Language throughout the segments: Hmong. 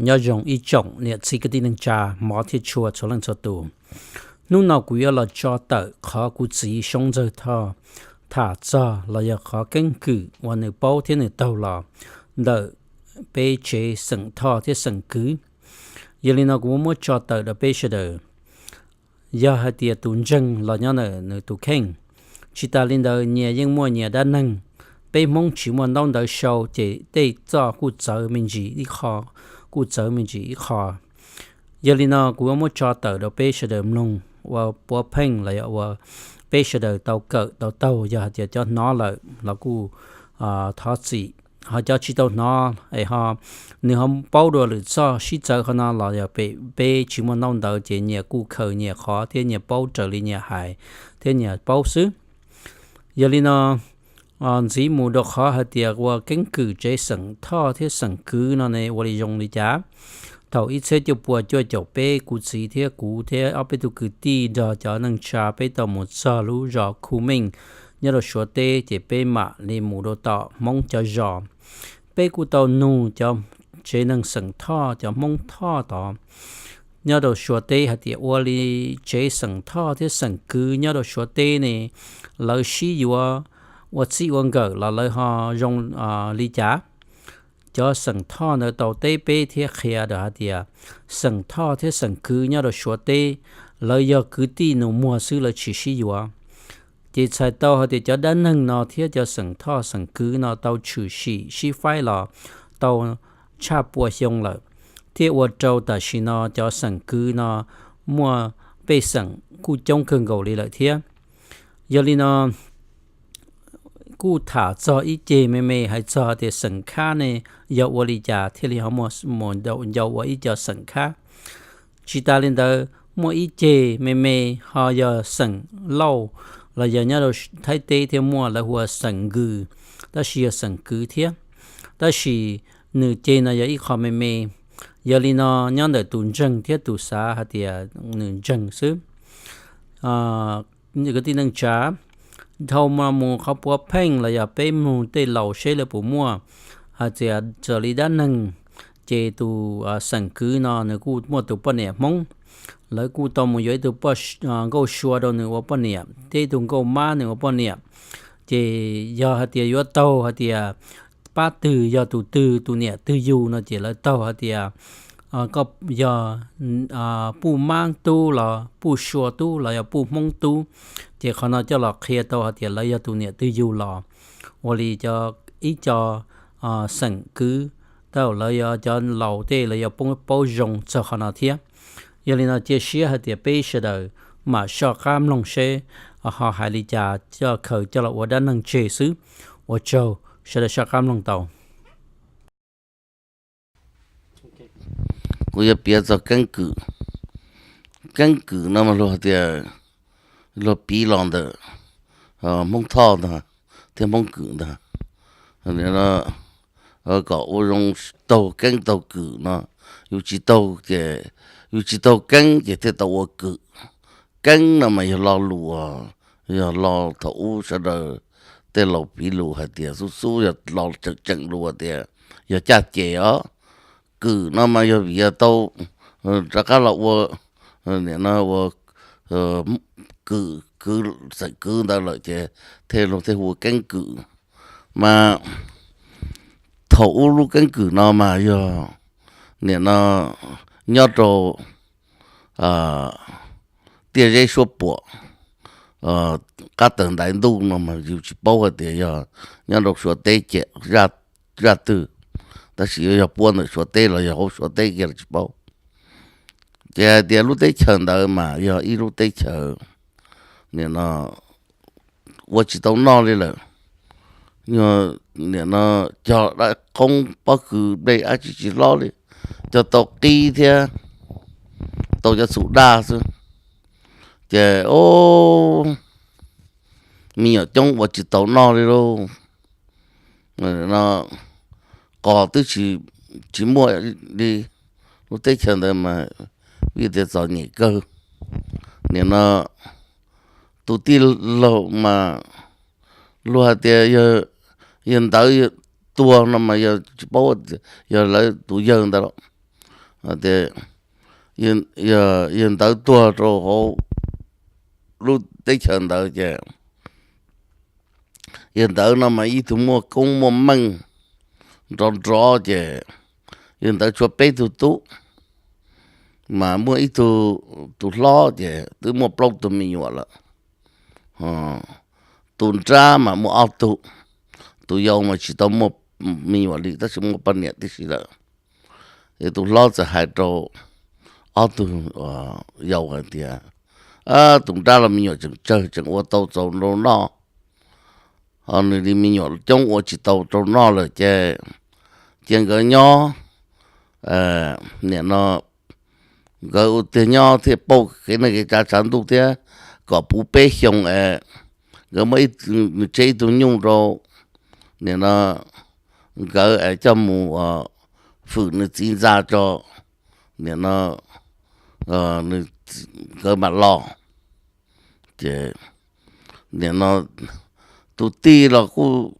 Nyob zoo ib tsoom niam txiv kwv tij neej tsa, hmov thiab tshua txhua leej txhua tus. Hnub no kuv yuav los tso tawm qhov kuv txiv Soob Ntxawg Thoj tham txog los yog qhov keeb kwm uas nws paub thiab nws taug los ntawm peb tsev xeem Thoj thiab xeem Kwv. Yog li no kuv muab muab tso tawm rau peb sawv daws. Yog hais tias tus ntseeg los nyob ntawm nws tus kheej. Tsis tas li ntawd nyias yeej muaj nyias dab neeg. Peb Hmoob tsis muaj ntaub ntawv sau ces tej txoj kuj txawv me ntsis ib qho, kuj txawv me ntsis ib qho. Yog li no kuv yuav muab tso tawm rau peb sawv daws mloog ua puav pheej los yog ua peb sawv daws tau kawm tau taug, yog hais tias cov hnov lawm los kuj thov txim, ho cov tsis tau hnov es ho nws ho paub dua lwm txoj sib txawv qhov no los yog peb tsis muaj ntaub ntawv ces nyias kuj khaws nyias qhov thiab nyias paub raws li nyias hais thiab nyias paub xwb. Yog li no ntxiv mus rau qhov hais tias ua keeb kwm tsev xeem Thoj thiab xeem Kwv no ne ua li zoo li cas. Thaum ib txhiab cuaj pua cuaj caum peb kuv txiv thiab kuv thiab ob peb tug kwv tij nrog cov neej tsa peb tau mus txog lub zos Khu Meej nyob rau Suav teb ces peb mam li mus rau tom Hmoob cov zos. Peb kuj tau nug cov tsev neeg xeem Thoj, cov Hmoob Thoj tod nyob rau Suav teb hais tias ua li tsev xeem Thoj thiab xeem Kwv nyob rau Suav teb ne, lawv sib yuav ua txij ua nkawm los lawv ho zoo li cas? Cov xeem Thoj ntawd tau teb peb thiab qhia rau hais tias xeem Thoj thiab xeem Kwv nyob rau Suav teb, lawv yog kwv tij nus muag xwb, lawv tsis sib yuav. Ces txhais tau hais tias cov dab neeg no thiab cov xeem Thoj xeem Kwv no tau tshwm sim sib faib los tau tshaj pua xyoo lawm, thiab ua rau tam sim no cov xeem Kwv no muaj pej xeem kuj coob kawg nkaus li lawm thiab. Yog li no kuj tham txog ib ceg me me hais txog tias xeem Khab ne yog ua li cas thiaj li ho muaj mus ntaus ncau ua ib co xeem Khab. Tsis tas li ntawd muaj ib ceg me me ho yog xeem Lauj los yog nyob rau Thaib teb thiab muaj, lawv hu ua xeem Nkws, tab sis yog xeem Kwv thiab. Tab sis nws ceg no yog ib qho me me. Yog li no nyob ntawm tus ntseeg thiab tus xav hais tias nws ntseeg xwb. Kwv tij neej tsa, dhau mus qhov puav pheej los yog peb mloog tej laus seb lawv puas muaj hais tias raws li dab neeg, ces tus xeem Kwv no nws kuj muaj tus poj niam Hmoob. Lawv kuj tau mus yuav ib tug nkauj Suav rau nws ua poj niam thiab ib tug nkauj Mab nws ua poj niam. Ces yog hais tias yuav taug hais tias pab twg yog tus twg, tus niam twg yug no ces lawv taug hais tias koj yog Puj Mab tub los Puj Sua tub los yog Puj Hmoob tub. Ces qhov no coj los qhia tau hais tias lawv yog tus niam twg yug los. Ua li cov ib co xeem Kwv, thaum lawv yog cov laus tej lawv yuav paub zoo txog qhov no thiab. Yog li no cia siab hais tias peb sawv daws mam soj qab mloog seb ho hais li cas, coj khaws coj los ua dab neeg tseg xwb. Ua tsaug, sawv daws soj qab mloog tau. Kuv yuav piav txog keeb kwm. Keeb kwm no mas luag hais tias luag piv los ntawm Hmoob Thoj ntag thiab Hmoob Kwm ntag. Kom ua zoo taug keeb taug kwm no, yus tsis taug ces, yus tsis taug keeb ces thiaj tau ua kwm. Keeb no mas yog lo lus, yog lo thaum ub sawv daws tej laus piv lus hais tias xub xub yog lo tseem tseem lus tias yog caj ces os. Kwm no mas yog vim yog tau rov qab los ua, nim no ua kwm, kwv, xeem kwv ntawd lawm ces thiaj luag thiaj hu ua keeb kwm. Mas thaum ub lub keeb kwm no mas yog nim no nyob rau tiaj zeb suab puam, qab tawg ntaiv ntuj no mas yus tsis paub hais tias yog nyob rau Suav teb ces zaj twg, tab sis yog puab ntawm Suav teb los yog hauv Suav teb kiag los tsis paub. Ces hais tias lub teb chaws ntawd mas yog ib lub teb chaws nim no ua tsis tau noj li lawm. Nim no cog dab qoob pob kws nplej dab tsi tsis hlob li, cog tau qib thiab tau cov txhuv daj xwb. Ces o, me nyuam coob ua tsis tau noj li lauj. No qos twb tsis muaj li, lub teb chaws ntawd mas vim tias txom nyem kawg. Nim no tus tij laug mas luag hais tias yawg ntawd tuag no mas yog tsis paub yog lawv tus yawg ntawd los Tias yawg ntawd tuag rau hauv lub teb chaws ntawd ces yawg ntawd no mas ib tug muaj koob muaj meej nrov nrov ces yawg ntawd tshuav peb tug tub, mas muaj ib tug, tus hlob ces twb muaj plaub tug me nyuam lawm. Tus nrab mas muaj ob tug, tus yau mas tsis tau muaj me nyuam li tab sis muaj poj niam tib si lawm. Es tus hlob txawm hais rau ob tug yau hais tias, tus nrab los me nyuam tseem tsawg tseem ua tau txaus rau noj, ho nws li me nyuam coob ua tsis tau rau noj lawm ces cia nkawd nyob, nim no nkawd ua tiag nyob thiaj pauj kev neej kev tsav tshav ntuj thiab kom puv peb xyoo es nkawd muab nws tseb ib tug nyuj rau nim no nkawd es coj mus fwm nws txiv ntxa tso, nim no nkawd mam los. Ces nim no tus tij los kuj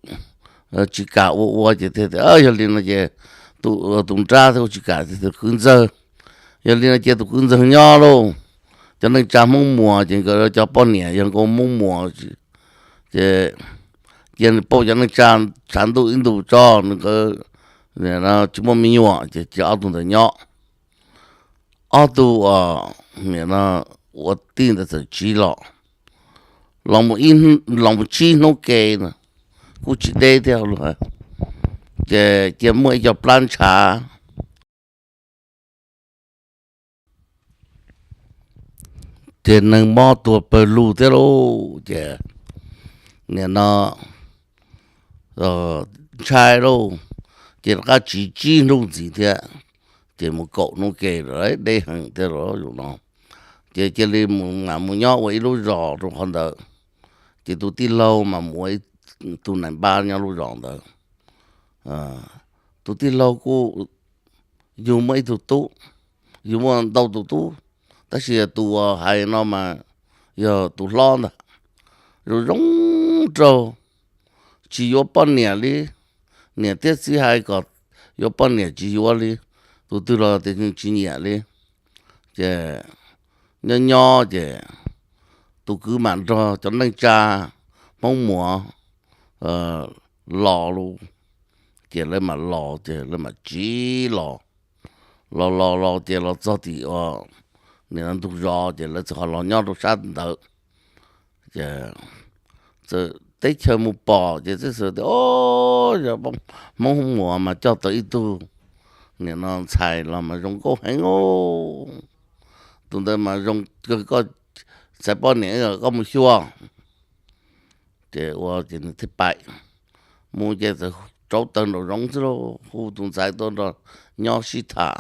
tsis kam ua ua ces thiaj tias, yog li no ces tus nrab thiaj ua tsis kam tias, tus kwv ntxawg, yog li no ces tus kwv ntxawg nyob lauj, cov neej tsa Hmoob Muas ces nkawd cov poj niam yog nkauj Hmoob Muas, ces cia nws pauj cov neej tsa tshav ntuj ib ntus tso, nws nkawd tsis muaj me nyuam ces cia ob tug ntawd nyob. Ob tug nim no ua tij ntawd txawm tsiv los, los mus tsib hnub ke na, kuj tsis deb thiab los, ces cia muaj ib co plab ntshav, ces neeg mob tuag pawg lug thiab lauj, ces nim no ntshai lauj, ces rov qab tsiv tsib hnub ntxiv thiab, ces mus kaum hnub ke lawm deb heev thiab lauj no. Ces cia li mam mus nyob ua ib lub zos rau qhov ntawd, ces tus tij laug mas mus ua ib tug nais npab nyob lub zos ntawd. Tus tij laug kuj yug muaj ib tug tub, yug muaj ntau tus tub, tab sis tus uas hais no mas yog tus hlob ntag, zoo zoo nraug, tsis yuav poj niam li. Niam thiab txiv hais kom yuav poj niam tsis yuav li, tus twg los tias tsis nyiam li. Ces nyob nyob ces tus kwv mam nrog cov neej tsa Hmoob Muas los lauj, ces lawv mam los ces lawv mam tsiv los, los los los ces los txog tim ua nim no ntug zos ces lawv txawm ho los nyob rau sab ntawd. Ces txawm teb chaws mus pom ces txawm tias, o, yog Hmoob Muas mas coj tau ib tug nim no ntxhais los mas zoo nkauj heev, tus ntawd mas zoo kawg, koj ntxhais poj niam koj mus xyuas. Ces ua ces nws thiaj pais mus ces txawm rauv taws nraum zoov xwb lauj, hu tus ntxhais tuaj nrog nyob sib tham,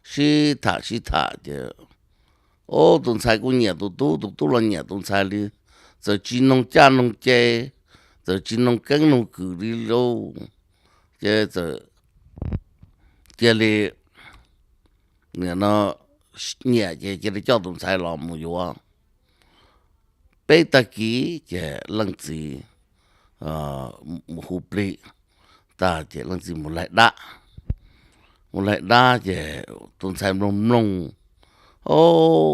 sib tham sib tham ces, o, tus ntxhais kuj nyiam tus tub, tus tub los nyiam tus ntxhais li, txawm tsis noog caj noog ces, txawm tsis noog keeb noog kwm li lauj, ces txawm cia li nim no nyiam ces cia li coj tus ntxhais los mus yuav. Peb tag kis ces leej txiv mus hu plig tag ces leej txiv mus laig dab. Mus laig dab ces tus ntxhais mloog mloog, o,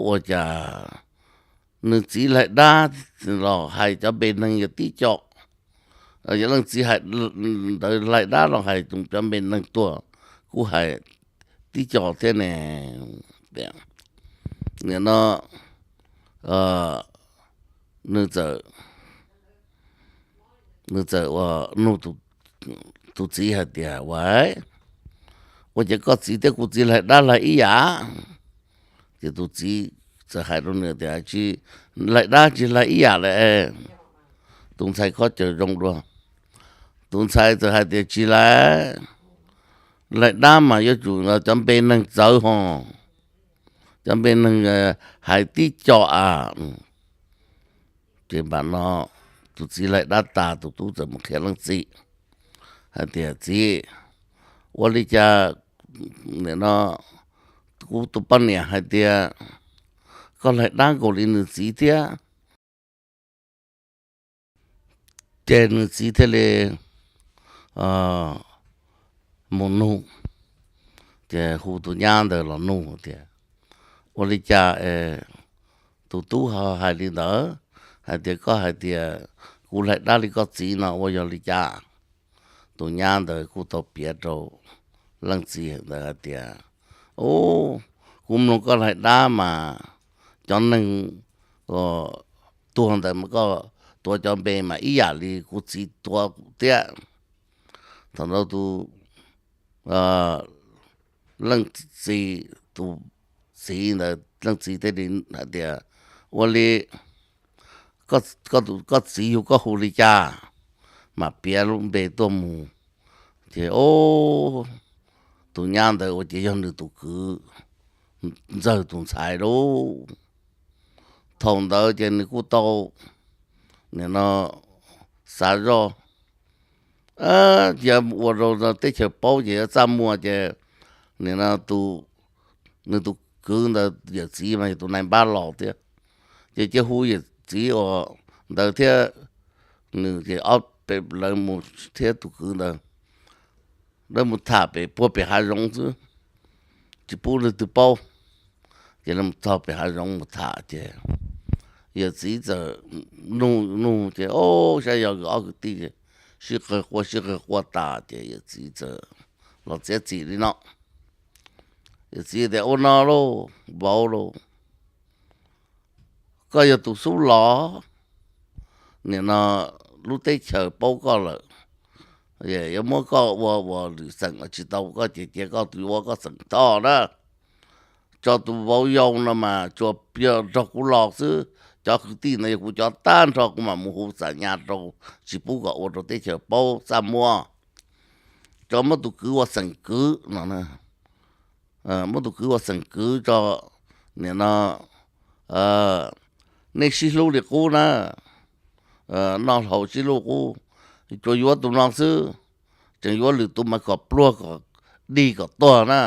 ua cas nws txiv laig dab los hais cov npe neeg yog tib co, yog leej txiv hais ntawd laig dab los hais cov npe neeg tuag kuj hais tib co thiab ne. Nim no nws txawm, nws txawm ua nug tus txiv hais tias, ua, ua cas koj txiv thiab kuv txiv laig dab laig ib yam? Ces tus txiv txawm hais rau nws tias, tsis, laig dab tsis laig ib yam lawm. Tus ntxhais khob caws zoo dua. Tus ntxhais txawm hais tias, tsis laig, laig dab mas yuav tsum cov npe neeg txawv ho, cov npe neeg hais tib co a. Ces npam no tus txiv laig dab tas, tus tub txawm mus qhia leej txiv hais tias, txiv, ua li cas nim no kuv tus poj niam hais tias koj laig dab nkaus li nws txiv thiab? Ces nws txiv thiaj li mus nug, Ces hu tus nyab ntawd los nug tias, ua li cas tus tub ho hais li ntawd, hais tias koj hais tias kuv hlais dab li koj txiv no ua yog li cas? Tus nyab ntawd kuj tau piav rau leej txiv ntawd hais tias, u, kuv mloog koj hlais dab mas cov neeg tuag ntawd mas koj tuav cov npe mas ib yam li kuv txiv tuav thiab. Thaum ntawd tus leej txiv, tus txiv ntawd leej txiv thiaj li hais tias, ua li koj txiv yug koj hu li cas? Mas piav lub npe tuaj mus. Ces o, tus nyab ntawd ua ces yog nws tus kwv ntxawg tus ntxhais lauj. Thaum ntawd ces nws kuj tau nim no xav zoj, yog ua rau teb chaws paub ces yuav txaj muag ces nim no nws tus kwv ntawd yawm txiv mas yog tus nais npab laus thiab, ces cia hu yawm txiv uas ntawd thiab nws ces ob peb lawv mus thiab tus kwv ntawd, lawv mus tham pem puag pem hav zoov xwb, tsis pub leej twg paub. Ces lawv mus txog pem hav zoov mus tham ces yawm txiv txawm nug nug ces o, saib yog ob kwv tij sib qawg quaj sib qawg quaj tas ces yawm txiv txawm los txiav txim li no. Yawm txiv tias, ua no lauj vauv lauj, koj yog tus xub los, nim no lub teb chaws paub koj lawm, yuav muab koj ua ua lwm xeem los tsis tau, koj ces cia koj tus yuav koj xeem Thoj na. Tso tus vauv yau no mas tsuas yog nrog kuv los xwb, cov kwv tij no yog kuv cov tag nrho, kuv mam mus hu xam nyas rau, tsis pub kom ua rau teb chaws paub txaj muag. Tso muab tus kwv ua xeem kwv no, muab tus kwv ua xeem kwv tso, nim no nej sib hlub li qub na, noj haus sib hlub qub, tsuas yuav tus no xwb, tseem yuav lwm tus mas kom pluag kom dig kom tuag na.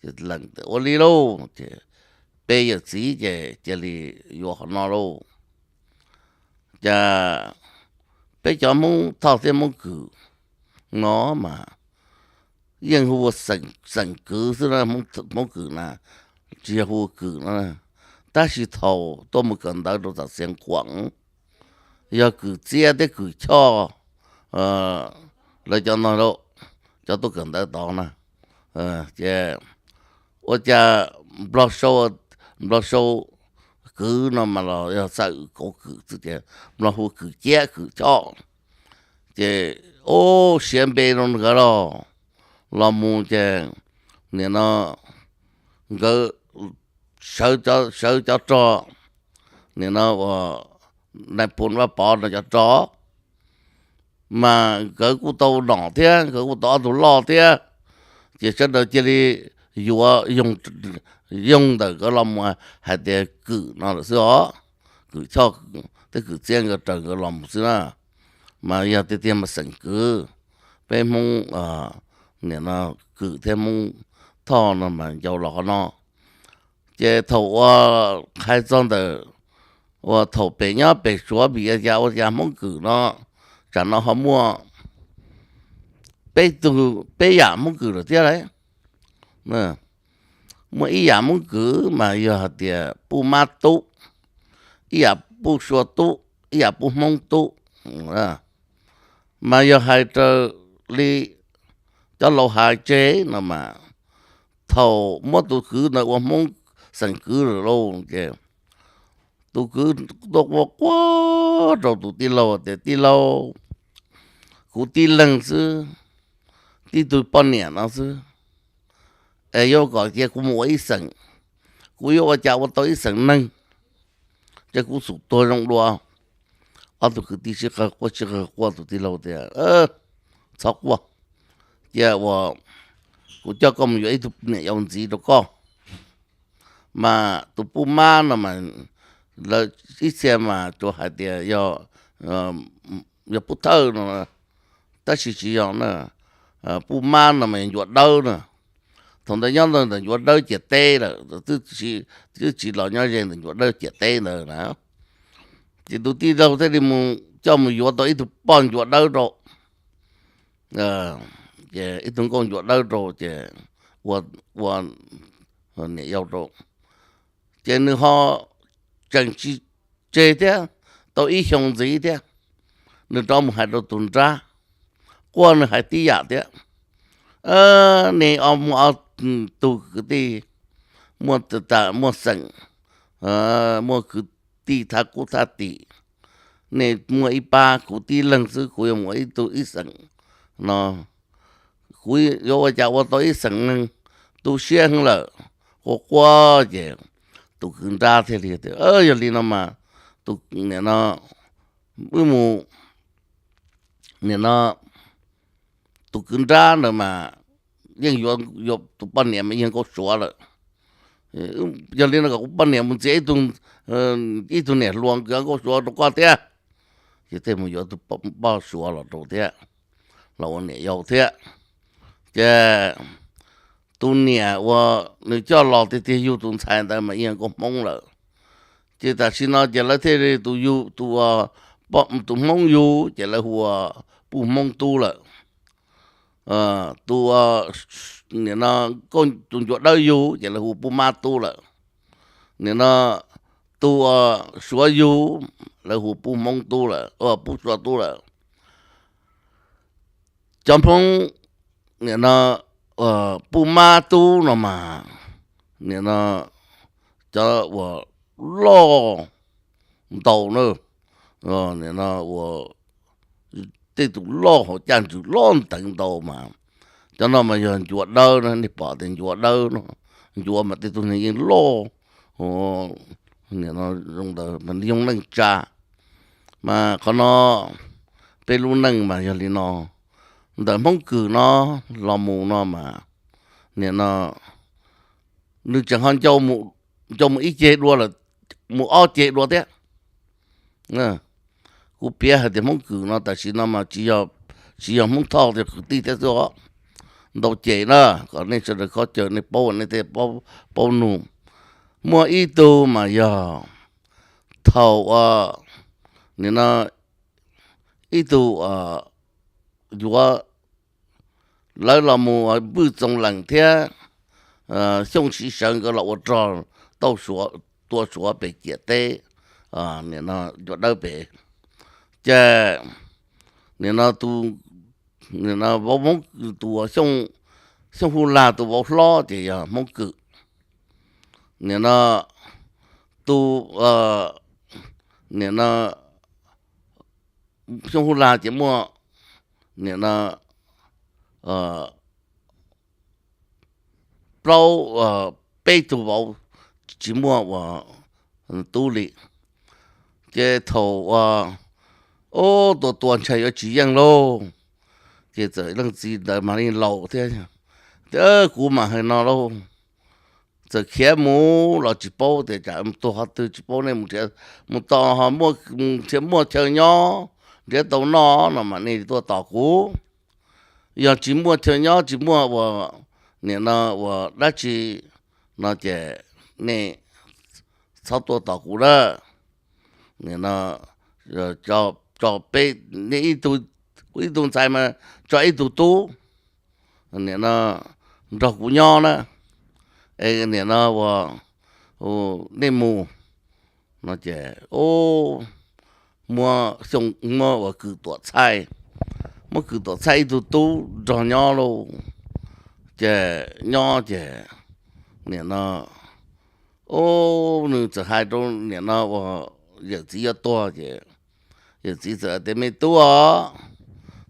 Ua li lauj, ces peb yawm txiv ces cia li yuav qhov no lauj. Cas peb cov Hmoob Thoj thiab Hmoob Kwm no mas yeej hu ua xeem kwv xwb na, Hmoob Kwm na, tsis yog hu ua Kwm no. Tab sis thaum tuaj mus kawm ntawv rau tam Xiav Khuam, yog Kwm Txiab thiab Kwm Choj, lawv cov no, cov tuaj kawm ntawv tod na, ces ua cas Nplog sau, Nplog sau kwv no mas los yog xav kauv kwm xwb ces Nplog hu Kwm Ciab Kwm Choj. Ces ua siav npe rau nkawd los, los mus ces nim no nkawd sawv cov rog, nim no uas nais phoo Vaj Pov no cov rog, mas nkawd kuj tau nom thiab, nkawd kuj tau ob tug loj thiab, ces sawv daws cia li yuav yoog ntawm nkawd los mus hais tias Kwm no lawm xwb os. Kwm Choj thiab Kwm Txiab nkawd raws nkawd los mus xwb na, mas yog tiag tiag mas xeem kwv. Peb Hmoob nim no Kwm thiab Hmoob Thoj no mas ncau los qhov no. Ces thaum uas hais txog ntawm uas thaum pem nyob pem Suav vim li cas ua cas Hmoob Kwm no tsam no ho muaj peb tug, peb yam Hmoob Kwm lawm thiab lauj. Muaj ib yam Hmoob Kwm mas yog hais tias Puj Mab Tub, ib yam Puj Sua Tub, ib yam Puj Hmoob Tub. Mas yog hais raws li cov laus hais tseg no mas, thaum muab tus kwv ntawd ua Hmoob xeem kwv lawm lauj ces tus kwv tuaj quaj quaj rau tus tij laug tias, tij laug, kuv tib leeg xwb, tib tug poj niam no xwb, es yuav kom cia kuv mus ua ib xeem, kuv yuav ua cas ua tau ib xeem neeg, ces kuv xum tuag zoo dua. Ob tug kwv tij sib qawg quaj sib qawg quaj, tus tij laug tias, txhob quaj, cia uas kuv coj koj mus yuav ib tug niam yau ntxiv rau koj. Mas tus Puj Mab no mas lawv ib txhia mas tsuas hais tias yog Puj Thawj no, tab sis tsis yog na. Puj Mab no mas yog Ncuav Dawb na. Thaum ntawd nyob ntawm Ncuav Dawb ciam teb lawm, twb tsis los nyob ze ntawm Ncuav Dawb ciam teb ntawd na. Ces tus tij laug thiaj li mus coj mus yuav tau ib tug poj Ncuav Dawb rau, ib tug nkauj Ncuav Dawb rau ces ua, ua niam yau rau. Ces nws ho tseem tsis tseg thiab, tau ib xyoo ntxiv thiab, nws rov mus hais rau tus nrab, quaj nws hais tib yam thiab. Nej ob, muaj ob tug kwv tij, muaj, muaj xeem, muaj kwv tij thab kub thab tim. Nej muaj ib pab, kuv tib leeg xwb, kuv yuav mus ib tug ib xeem no, kuv yuav ua cas ua tau ib xeem neeg, tu siab heev lawm. Quaj quaj ces tus kwv nrab thiaj li tias, Yog li no mas tus, nim no wb mus, nim no tus kwv nrab ntawd mas yeej yuav, yuav tus poj niam mas yog Nkauj Suav lawm. Yog li no kom kuv poj niam mus ntxias ib tug, ib tug niam hluas Nkauj Suav rau koj thiab. Ces thiaj mus yuav tus poj Suav los rau thiab, los ua niam yau thiab. Ces tus niam uas nws coj los tiag tiag yug tus ntxhais ntawd mas yog Nkauj Hmoob lawm. Ces tam sim no ces lawv thiaj li tus yug, tus, tus Hmoob yug ces lawv hu ua Puj Hmoob Tub lawm. Tus, nim no, tus Ncuav Dawb yug ces lawv hu Puj Mab Tub lawm. Nim no tus Suav yug, lawv hu Puj Hmoob Tub lawm, Puj Suav Tub lawm. Cov Hmoob nim no Puj Mab Tub no mas, nim no cov uas loj ntau na, nim no ua tej tus loj hauv caj ntswg loj nteev ntau mas, cov no mas yog Ncuav Dawb na, nej pom tias Ncuav Dawb no, Ncuav mas tej tug neeg yeej loj, nim no zoo ntawd mas yoog neej tsa. Mas qhov no peb lub neej mas yog li no, ntawm Hmoob Kws no los mus no mas, nim no nws tseem ho ncau mus ib ceg dua lawm, mus ob ceg dua thiab. Kuv piav hais tias Hmoob Kws no tam sim no mas tsis yog, tsis yog Hmoob Thoj tias kwv tij thiab xwb os, ntau ceg na, kom nej sawv daws khaub ncaws nej paub nej thiaj paub nug. Muaj ib tug mas yog thaum, nim no ib tug yuav, lawv los mus Vwj Txoos Lees thiab Xyooj Siv Sawv nkawd los ua rog tauj Suav, tua Suav pem ciam teb, nim no Ncuav Dawb pem. Ces nim no tus, nim no vauv Hmoob, tus Xyooj, Xyooj Huj Lag tus vauv hlob ces yog Hmoob Kws. Nim no tus, nim no Xyooj Huj Lag ces muaj, nim no plaub, peb tug vauv, tsis muaj ua tub li. Ces thaum ua, ub, tua tua ntshai yuav tsis yeej lauj, ces txawm leej txiv ntawd mas yeej laus thiab, tias kuv mam hais no lauj, txawm khiav mus los tsis paub tias tsam tuag qhov twg, tsis paub, nej mus nrhiav, mus tos ho muaj, nrhiav muaj chaw nyob, nrhiav tau noj no mas nej tuaj tos kuv. Yog tsis muaj chaw nyob, tsis muaj ua, nim no ua dab tsi no ces nej txhob tuaj tos kuv na. Nim no tso peb, nej ib tug ntxhais mas tso ib tug tub, nim no nrog kuv nyob na, es nim no ua, nej mus no ces, ub, muab Xyooj, muab ua Kws Tuam Txhaij, muab Kws Tuam Txhaij ib tug tub nrog nyob lauj. Ces nyob ces nim no, ub, nws txawm hais rau nim no ua yawm txiv yuav tuag ces yawm txiv txawm tias, Me tub os,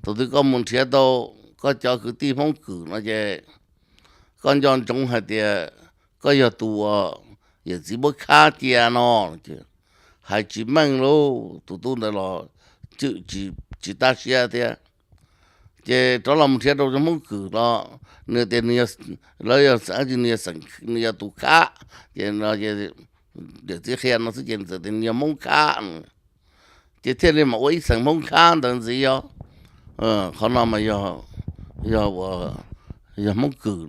thaum twg koj mus nrhiav tau koj cov kwv tij Hmoob Kws no ces koj nco ntsoov hais tias koj yog tus uas yawm txiv muab khab cia no, hais tsis meej lauj, tus tub ntawd los cwm tsis, tsis tab siab thiab. Ces rov los mus nrhiav rau cov Hmoob Kws los nws tias nws, lawv yog xeem, nws yog tus khab, ces yawm txiv qhia no xwb ces nws txawm tias nws yog Hmoob khab. Ces thiaj li mam ua ib xeem Hmoob khab ntawd ntxiv os. Qhov no mas yog, yog ua, yog Hmoob Kws,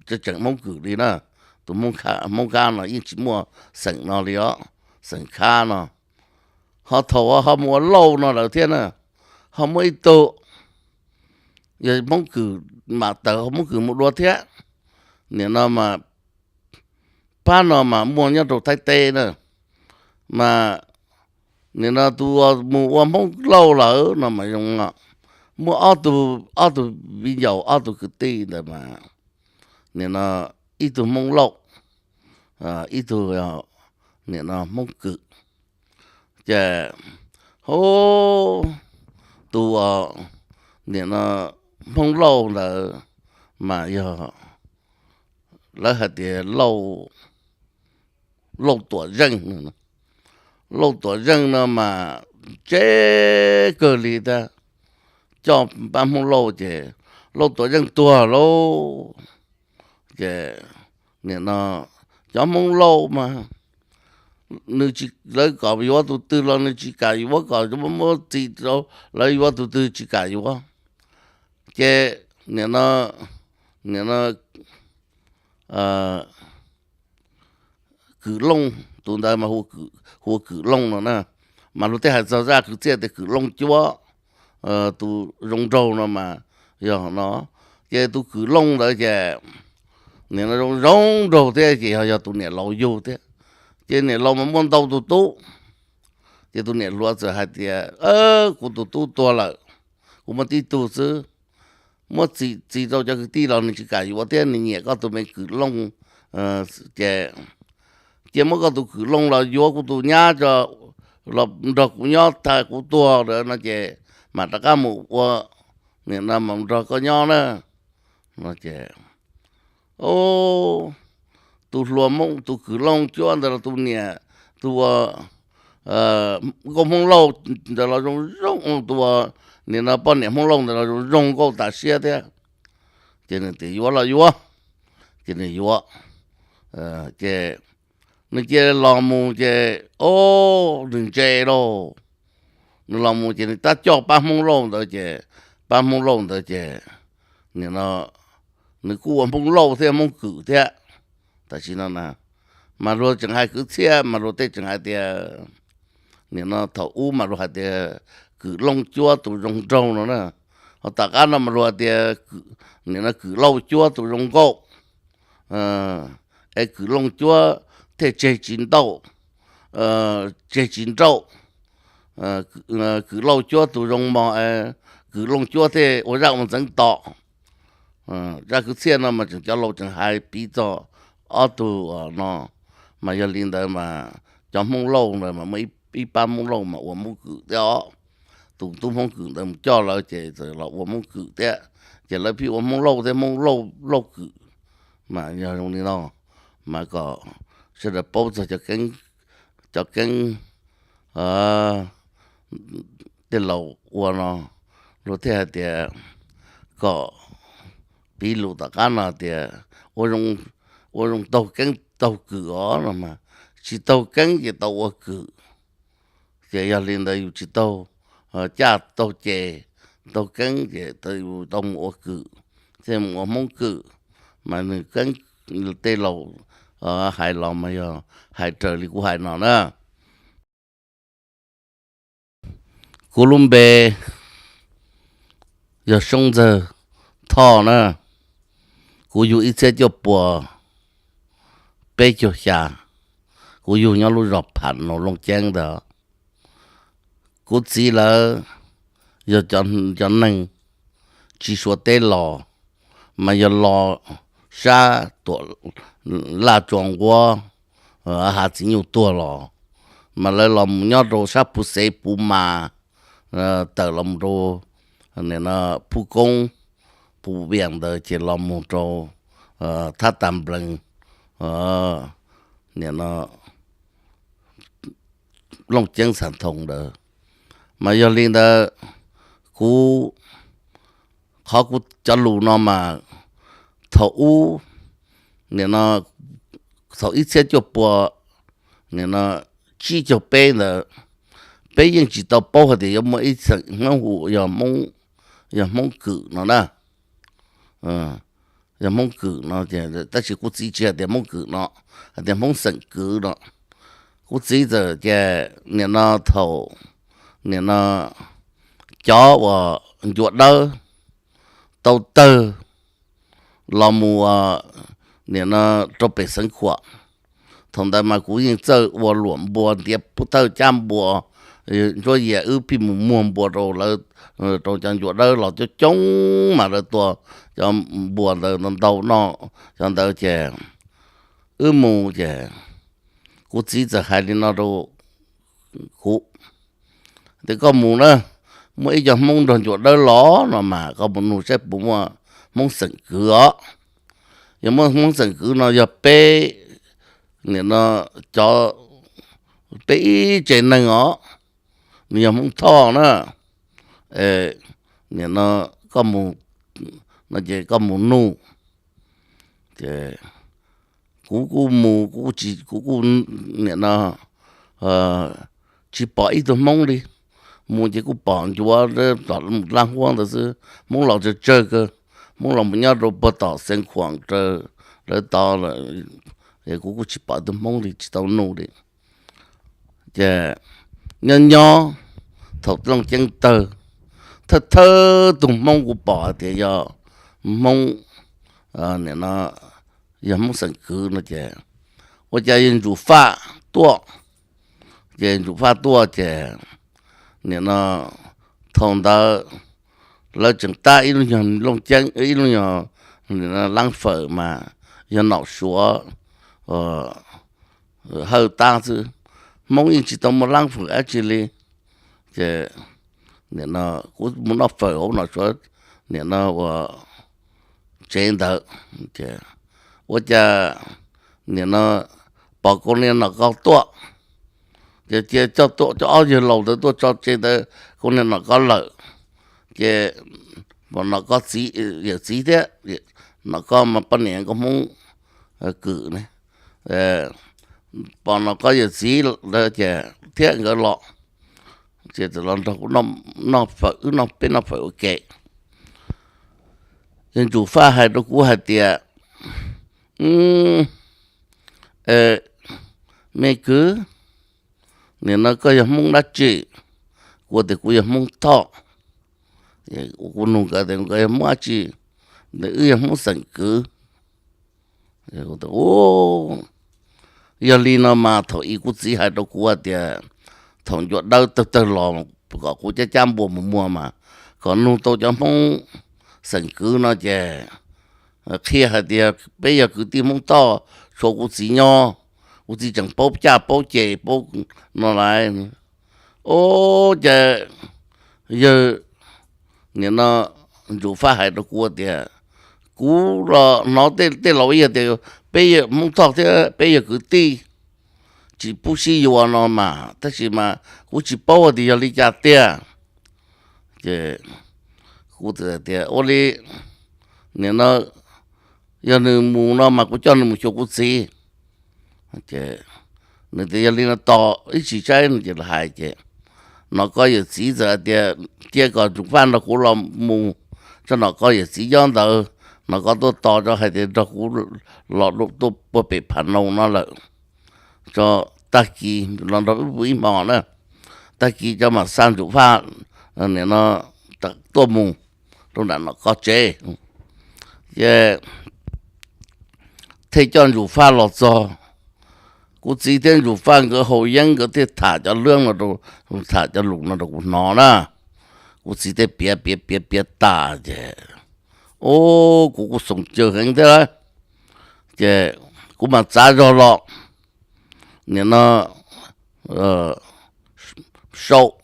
tseem Hmoob Kws li na. Tus Hmoob khab no yeej tsis muaj xeem no li os, xeem khab no. Ho thaum ho mus ua lauj no lawm thiab na, ho muaj ib tug yog Hmoob Kws, mam tawm Hmoob Kws mus dua thiab. nim no mas pab no mas muaj nyob rau Thaib teb na, mas nim no tus mus ua Hmoob Lauj lawm no mas zoo, muaj ob tug, ob tug viv ncaus, ob tug kwv tij ntawd mas nim no ib tug Hmoob Lauj, ib tug nim no Hmoob Kwm. Ces hu tus nim no Hmoob Lauj ntawd mas yog lawv hais tias Lauj, Lauj Tuam Zeej. Lauj Tuam Zeej no mas tsev kawg li thiab, coj pab Hmoob Lauj ces Lauj Tuam Zeej tuag lauj. Ces nim no cov Hmoob Lauj mas nws tsis, lawv kom yuav tus twg los nws tsis kam yuav, kom muab txim rau lawv yuav tus twg tsis kam yuav. Ces nim no, nim no Kwm Looj, tus ntawd mas hu ua Kwm Looj no na, mas luag tej hais txog zaj kwv txhiaj tias Kwm Looj Cuab tus zoo nraug no mas yog no. Ces tus Kwm Looj ntawd ces nim no zoo zoo nraug thiab ces yog, yog tus niam laus yug thiab. Ces niam laus mas muaj ntau tus tub, ces tus niam hluas txawm hais tias, kuv tus tub tuag lawm, kuv muaj tib tug xwb, muab txim, txim rau cov kwv tij los nws tsis kam yuav thiab, nws nyiam koj tus me Kwm Looj. Ces cia muab koj tus Kwm Looj los yuav kuv tus nyab tso, los nrog kuv nyob tag kuv tuag lawm no ces mam rov qab mus ua, nim no mam nrog koj nyob na. No ces tus hluas Hmoob, tus Kwm Looj Cuab ntawd los tus niam, tus ua nkauj Hmoob Lauj ntawd los zoo zoo, tus ua nim no poj niam Hmoob Lauj ntawd los zoo zoo nkauj tas siab thiab. Ces nws tias yuav los yuav, ces nws yuav. Ces nws cia los mus ces, o, nws ntse lauj. Nws los mus ces nws tab coj pab Hmoob Lauj ntawd ces, pab Hmoob Lauj ntawd ces nim no nws kuj ua Hmoob Lauj thiab Hmoob Kwm thiab. Tam sim no na, mas luag tseem hais kwv txhiaj mas luag tej tseem hais tias, nim no thaum ub mas luag hais tias Kwm Looj Cuab tus zoo nraug no na, ho tom qab no mas luag hais tias nim no Kwm Lauj Cuab tus zoo nkauj. Es Kwm Looj Cuab thiaj tseg tsis ntauj, tseg tsis nrauj. Kwm Lauj Cuab tus zoo mog, Kwm Looj Cuab thiaj ua zaj ua ntxeev tom. Zaj kwv txhiaj no mas tseem cov laus tseem hais piv txog ob tug no, mas yog li ntawd mas cov Hmoob Lauj ntawd mas muaj ib pab Hmoob Lauj mas ua Hmoob Kwm thiab os. Tus tub Hmoob Kwm ntawd mus coj lawv ces txawm los ua Hmoob Kwm thiab, ces lawv pheej ua Hmoob Lauj thiab Hmoob Lauj, Lauj Kwm. Mas yog zoo li no, mas kom sawv daws paub txog cov keeb, cov keeb tej laus ua no, luag thiaj hais tias kom piv lus tom qab no tias ua zoo taug keeb taug kwm os no mas, tsis taug keeb ces tau ua kwm. Ces yog li ntawd yus tsis taug caj taug ces, taug keeb ces yus tau mus ua kwm, thiaj mus ua Hmoob Kwm. Mas nws keeb tej laus hais los mas yog hais raws li kuv hais no na. Kuv lub npe yog Soob Ntxawg Thoj na. Kuv yug ib txhiab cuaj puas peb caug xya, kuv yug nyob lub zos Pham Nus Looj Ceeb ntawd. Kuv txiv lawv yog cov neeg tsis Suav teb los, mas yog los sab Tuam Laj Tsua Nquab, Hav Txiv Nyuj tuag los, mas lawv los mus nyob rau sab Puv Xev Puv Mas, tawm los mus rau nim no Phuj Koob, Puv Vias ntawd ces los mus rau Thab Tas Nplees, nim no Looj Ceeb Xas Thoos ntawd. Mas yog li ntawd, kuv, qhov kuv cov lus no mas thaum ub, nim no thaum ib txhiab cuaj pua, nim no tsib caug peb ntawd, peb yeej tsis tau paub hais tias yuav muaj ib xeem Hmoob hu yog Hmoob, yog Hmoob Kwm no na. Yog Hmoob Kwm no, tab sis kuv txiv tsis hais tias Hmoob Kwm no, hais tias Hmoob xeem Kwm no. Kuv txiv txawm ces nim no thaum, nim no cov uas Ncua Dawb tau tawg los mus, nim no rau pem Xeev Khuam. Thaum ntawd mas kuv yeej txawj ua luam npua ntiav pub thawj cab npua, ntsuab yias wb pheej mus muag npua rau lawv, rau cov ncuav dawb los coob coob mas lawv tua cov npua ntawd ntau ntau noj. Cov ntawd ces wb mus ces kuv txiv txawm hais li no rau kuv tias, koj mus na, muaj ib co Hmoob nrog ncuav dawb los no mas koj mus nug saib puas muaj Hmoob xeem kwv os. Yog muaj Hmoob xeem kwv no yog peb, nim no cov, peb ib tse neeg os, nws yog Hmoob Thoj na. Nim no koj mus, no ces koj mus nug. Ces kuv kuj mus, kuv kuj tsis, kuv kuj nim no tsis pom ib tug Hmoob li. Mus ces kuj pom ncuav tom laj huab ntawd xwb, Hmoob los tsawg tsawg kawg. Hmoob los mus nyob rau puag tom Xeev Khuam raws lawv tod lawm, es kuv kuj tsis pom tus Hmoob li, tsis tau nug li. Ces nyob nyob thaum Looj Ceeb tawg, thawj thawj tus Hmoob kuv pom hais tias yog Hmoob, nim no yog Hmoob xeem kwv no ces ua cas yawg Ntsum Faj tuaj. Ces Ntsum Faj tuaj ces nim no thaum ntawd lawv tseem tab ib lub nyuag Looj Ceeb, ib lub nyuag Laab Fawm mas yog nom Suav Hawj tab xwb, Hmoob yeej tsis tau muaj Laab Fawm dab tsi li. Ces nim no kuv mus noj fawm hauv nom Suav, nim no ua tsev ntawd, ua cas nim no pom Kaus Nias Nom Kos tuaj. Ces cia coj tuaj, coj ob yawg laus ntawd tuaj tso tsev ntawd Kaus Nias Nom Kos lawm. Ces pom Nom Kos txiv, yawm txiv thiab, Nom Kos mas poj niam nkauj Hmoob Kwm ne, pom Nom Kos yawm txiv ntawd ces thiab nkawd los, ces txawm los nrog kuv noj fawm, wb noj, peb noj fawm ua ke. Yawg Ntsum Faj hais rau kuv hais tias, me kwv, nim no koj yog Hmoob dab tsi? Kuv tias kuv yog Hmoob Thoj. Kuv nug nkawd tias nkawd yog Hmoob dab tsi? Wb yog Hmoob xeem kwv. Yog li no mas thaum ub kuv txiv hais rau kuv hais tias thaum ncuav dawb tawg tawg los kom kuv cab cab npua mus muag mas kom nug tau cov Hmoob xeem kwv no ces qhia hais tias peb yog kwv tij Hmoob Thoj, tshuav kuv txiv nyob, kuv txiv tseem paub caj paub ces paub no lawm. Ua cas yawg, nim no Ntsum Faj hais rau kuv tias, kuv los hnov tej laus ib yam tias peb yog Hmoob Thoj thiab peb yog kwv tij, tsis pub sib yuav no mas, tab sis mas kuv tsis paub tias yog li cas tiag. Ces kuv tias ua li, nim no yog nws mus no mas kuv coj nws mus xyuas kuv txiv. Nws tias yog li no tos ib tsam saib no ces los hais ces Nom Kos yawm txiv txawm hais tias cia kom Ntsum Faj nrog kuv los mus tso, Nom Kos yawm txiv nyob ntawd, Nom Kos tuaj tos tso hais tias nrog kuv los tuaj puag pem Pham Nau no lawm, tso tag kis los nrog wb pw ib hmo na, tag kis tso mam xa Ntsum Faj, nim no tuaj mus rau nram Nom Kos tsev. Ces thiaj coj Ntsum Faj los txog, kuv txiv thiab Ntsum Faj nkawd haus yeeb nkawd thiaj tham cov lub no rau, tham cov lus no rau kuv hnov na. Kuv txiv thiaj piav piav piav piav tas ces, ub, kuv kuj xoom caws heev thiab lawm. Ces kuv mam txav zog los, nim no sau,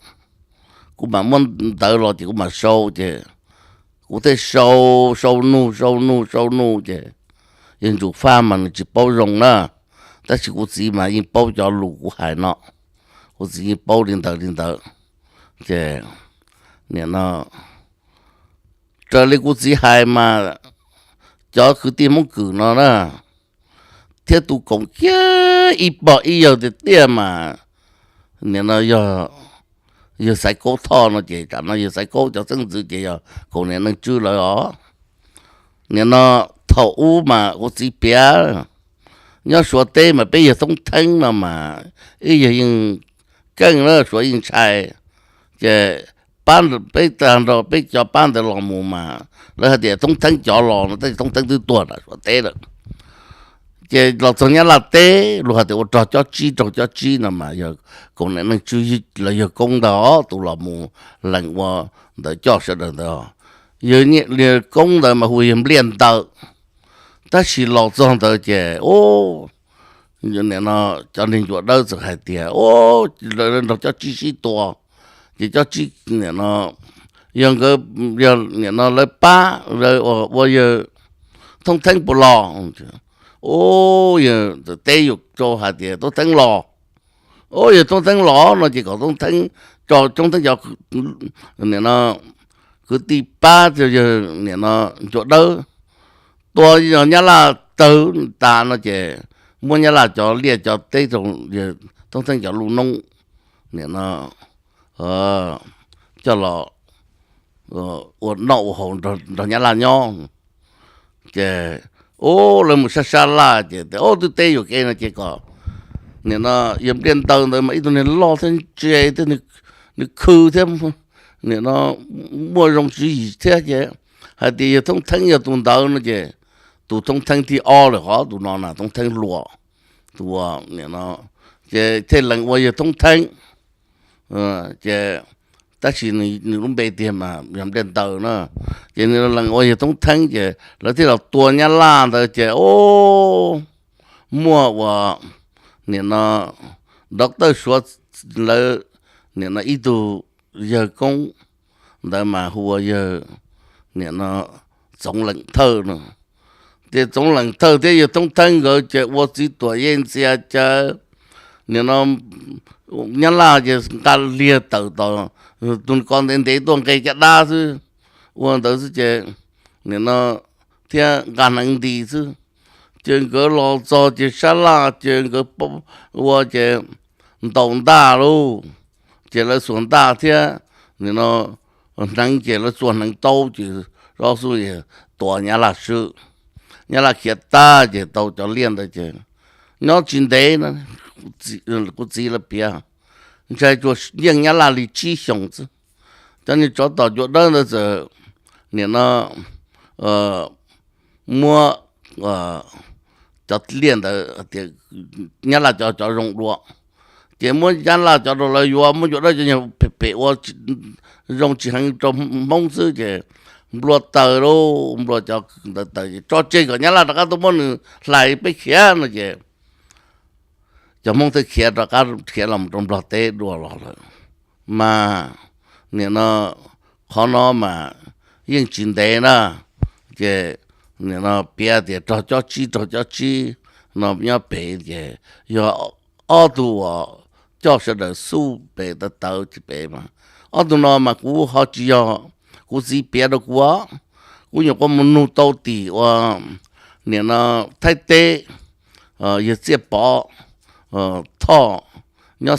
kuv mam muab ntawv los ces kuv mam sau ces kuv thiaj sau, sau nug sau nug sau nug ces yawg Ntsum Faj mas nws tsis paub zoo na, tab sis kuv txiv mas yeej paub cov lus kuv hais no, kuv txiv yeej paub li ntawd li ntawd. Ces nim no raws li kuv txiv hais mas cov kwv tij Hmoob Kwm no na, thiab tus koom kiag ib pog ib yawg tiag tiag mas nim no yog yawg Xaiv Kaub Thoj no ces tam no yawg Xaiv Kaub cov xeeb ntxwv ces yog Kaus Nias Neej Tswb lawv os. Nim no thaum ub mas kuv txiv piav, nyob Suav teb mas peb yawg Thoob Theeb no mas ib yawg yeej keej na, Suav yeej ntshai. Ces pab peb tag nrho peb cov pab ntawd los mus mas lawv hais tias Thoob Theeb cov los no, tab sis Thoob Theeb twb tuag nram Suav teb lawm. Ces los txog Nyab Laj teb, luag hais tias ua rog cob tsib, rog cob tsib no mas yog Koos Nam Meej Tswb los yawg Koob ntag tus los mus lees ua ntawd coj sawv daws ntawd. Yawg Koob ntawd mas hu yawg Npliaj Ntawm. Tab sis los txog ntawd ces, nim no cov neeg Ncuav Dawb txawm hais tias, lawv nrog cob tsib sib tua, ces cob tsib nim no, yog nkawd, yog nim no lawv pab ua yawg Thoob Theeb puas los? Ub, yawg txawm teb yus rau hais tias Thoob Theeb los. Ub, yawg Thoob Theeb los no ces kom Thoob Theeb tso Thoob Theeb cov nim no kwv tij pab rau yawg nim no Ncuav Dawb tua Nyab Laj tawg tas no ces muab Nyab Laj cov liaj cov teb rau yawg Thoob Theeb cov lub noob nim no coj los ua noj ua haus nrog Nyab Laj nyob. Ces ub, lawv mus sab sab laj ces tias, ub, twb teb yuam kev no ces kom nim no yawg Npliaj Ntawm ntawd mas ib tug neeg loj thiab ntse thiab, nws khw thiab, nim no muaj zoo tswv yim thiab ces hais tias yawg Thoob Theeb yog tus ntawd no ces tus Thoob Theeb thib ob lawm hov, tus no na Thoob Theeb Hluas, tus nim no, ces thiaj lees ua yawg Thoob Theeb. Ces tab sis nws lub npe tiag mas yog Npliaj Ntawm na. Ces nws lees ua yawg Thoob Theeb ces lawv thiaj los tua Nyab Laj ntawd ces, ub, muaj uas nim no doctor Suav, lawv nim no ib tug yawg Koob ntawd mas hu ua yawg nim no Txoov Leem Thawj no. Ces Txoov Leem Thawj thiab yawg Thoob Theeb nkawd ces ua txiv tuam yej ntxias cawv, nim no Nyab Laj ces nqa liag tawm tom tus ko ntev ntev tuaj nqe caj dab xwb, ua ntawd xwb ces nim no thiab nqa hneev nti xwb. Ces nkawd los txog ces sab laj ces nkawd ua ces ntaus ntaj lauj, ces lawv xuas ntaj thiab nim no hneev ces lawv txua hneev taub ces zov xub tua Nyab Laj swb. Nyab Laj khiav tag ces tau cov liaj ntawd ces nyob tsis ntev na, kuv txiv lawv piav, ntshai tsuas yeej Nyab Laj li tsib xyoos xwb. Cov niag tsov tom Ncuav Dawb ntawd txawm nim no muab cov liaj ntawd tias Nyab Laj cov cov zoo dua, ces muab Nyab Laj cov rau lawv yuav, muab Ncuav Dawb cov nyuag phem phem ua zoo tsis heev rau Hmoob xwb ces nplua taws lauj, nplua cov ntawd taws ces tso tseg kom Nyab Laj rov qab tuaj muab nws hlais peb khiav no ces cov Hmoob thiaj khiav rov qab khiav los rau Nplog teb dua los lawm. Mas nim no qhov no mas yeej tsis ntev na, ces nim no piav tias rog cob tsib, rog cob tsib no nyob pem ces yog ob tug uas coj sawv daws xub pem tawv tawv pem mas, ob tug no mas kuv ho tsis yog, kuv txiv piav rau kuv os. Kuv nyuam qhuav mus nug tau tim uas nim no Thaib teb, yawg Txiaj Pov Thoj nyob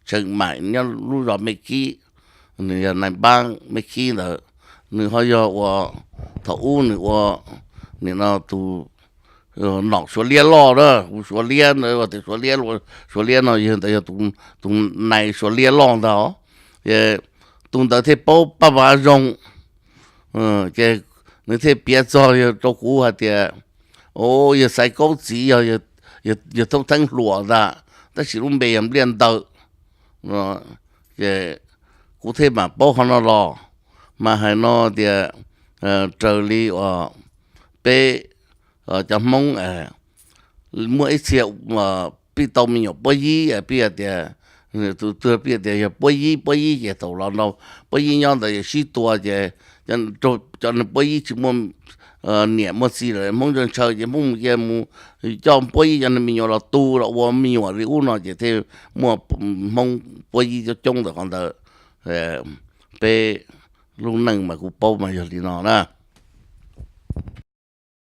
Tsheej Maim nyob lub zos Mej Khib, nws yog nais npab Mej Khib ntawd, nws ho yog ua, thaum ub nws ua nim no tus nom Suav liab loj na, hu Suav liab ntawd tias Suav liab, Suav liab no yog ntawd yog tus nais Suav liab loj ntag. Ces tus ntawd thiaj paub Paj Vav zoo, ces nws thiaj piav txog yog rau kuv hais tias, o, yawg Xaiv Kaub txiv yog, yawg Thoob Theeb Hluas ntag, tab sis lub npe yog Npliaj Ntawm. Ces kuv thiaj mam paub qhov no los, mas hais no tias raws li uas peb cov Hmoob muaj ib txhia pib tau me nyuam puab yib, pib hais tias, tus twg pib tias yog puab yib, puab yib ces thaum los nrog puab yib nyob ntawd sib tua ces cov puab yib tsis muaj niam muaj txiv lawm, Hmoob ntshaw ntshaw ces Hmoob mus cia mus coj puab yib cov me nyuam los tu los ua me nyuam li ub no ces thiaj muaj Hmoob puab yib coob coob ntawm qhov ntawd. Peb lub neej mas kuv paub mas yog li no na.